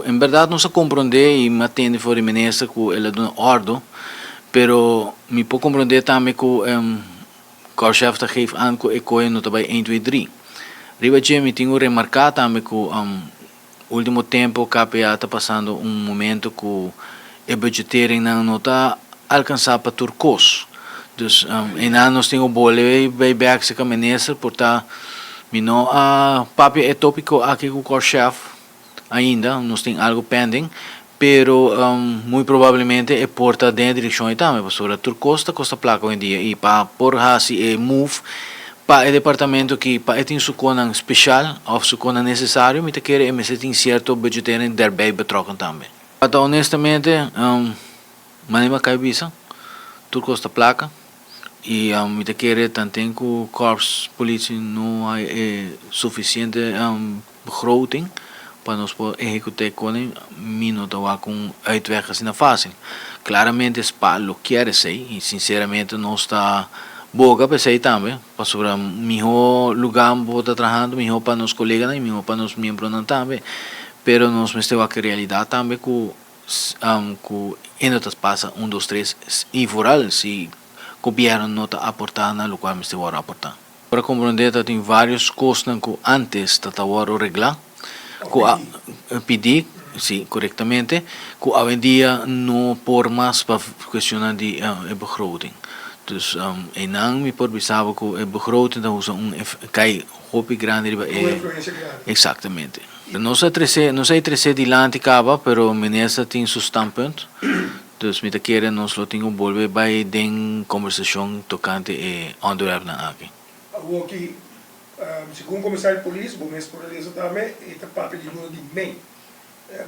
Ku en bèrdat nos a komprondé i mi a tende for di minister ku el a duna òrdu, pero mi por komprondé tambe ku Korpschef ta geef aan ku e koe no ta bai een, twee, drie. Riba dje mi tin ku remarká tambe ku Ultimo tempo KPA ta pasando un momento cu e budgeteringnan no ta alcansa pa tur cos. Dus eynan nos tin cu bolbe bay bek cerca minister por ta mi no a papia e topico aki cu Korpschef ainda, nos tin algo pending, pero muy probablemente e por ta den e direccion ey tambe pasobra tur cos ta costa placa hoy en dia y pa por haci e move Pa e departamento ki pa e tin su konan special of su konan necesario mi ta kere e mester tin cierto budgetering daarbij betrokken tambe. Pa ta honestamente, manera mi a kai bisa, tur kos ta placa y mi ta kere tanten cu Korps Politie no hay e suficiente begroting pa nos por ehecuta e konen, mi no ta wak un uitweg asina facil. Claramente spa lo kier esey y sinceramente nos ta boga pa esey tambe, pasobra miho lugar bo ta trahando, miho pa nos coleganan y miho pa nos miembronan tambe, pero nos mester wak e realidad tambe cu cu e no ta pasa un dos tres y vooral si gobierno no ta aporta na locual mester worde aporta. Por a komprondé ta tin vários kosnan ku ántes ta ta wòrdu reglá, ku a pidí, sí, korektamente, ku awendia no por mas pa kuestionnan di e begroting. Dus einan mi por bisa bo ku e begroting ta usa un kai hopi grandi riba e. Eksaktamente. Nos a trese, nos a trese dilanti kaba, pero minister tin su standpunt. Dus mi ta kere nos lo tin ku bolbe bai den kombersashon tokante e onderwerpnan aki. Awoki, segun komisario di polis, bo mes por a lesa tambe, e ta papia di luna di mei.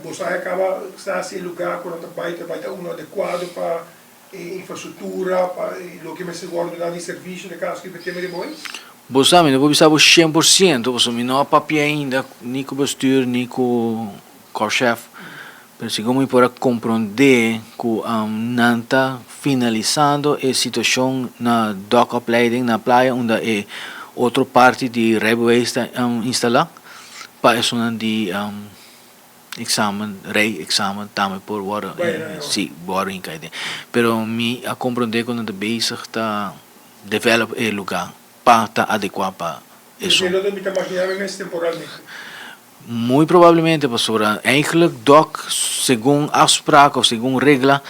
Bo sa e kaba sa si e lugá ku nan ta bai ta bai ta uno adekuado pa e infrastruktura, pa loke mester wòrdu duna di servisio den kaso ku e tema riba hoy? Bo sa, mi no por bisa bo 100%, pasobra mi no a papia ainda ni ku bestuur ni ku korpschef. Pero segun mi por a komprondé ku nan ta finalisando e situashon na dokopleiding na playa unda e otro parti di rijbewijs ta instalá pa esunnan di eksamen, rijexamen tambe por wòrdu sí wòrdu hinká aden. Pero mi a komprondé ku nan ta bezig ta develop e lugá pa ta adekuá pa esun. Esei lo ta mi ta maginá mi mes temporalmente. Muy probablemente pasobra eigenlijk dòk segun afspraak of segun regla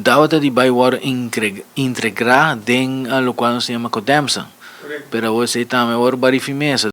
tabata di bai wòrdu integrá den lokual nos ta yama Codemsa. Pero awor esei tambe a wòrdu bari fi mesa.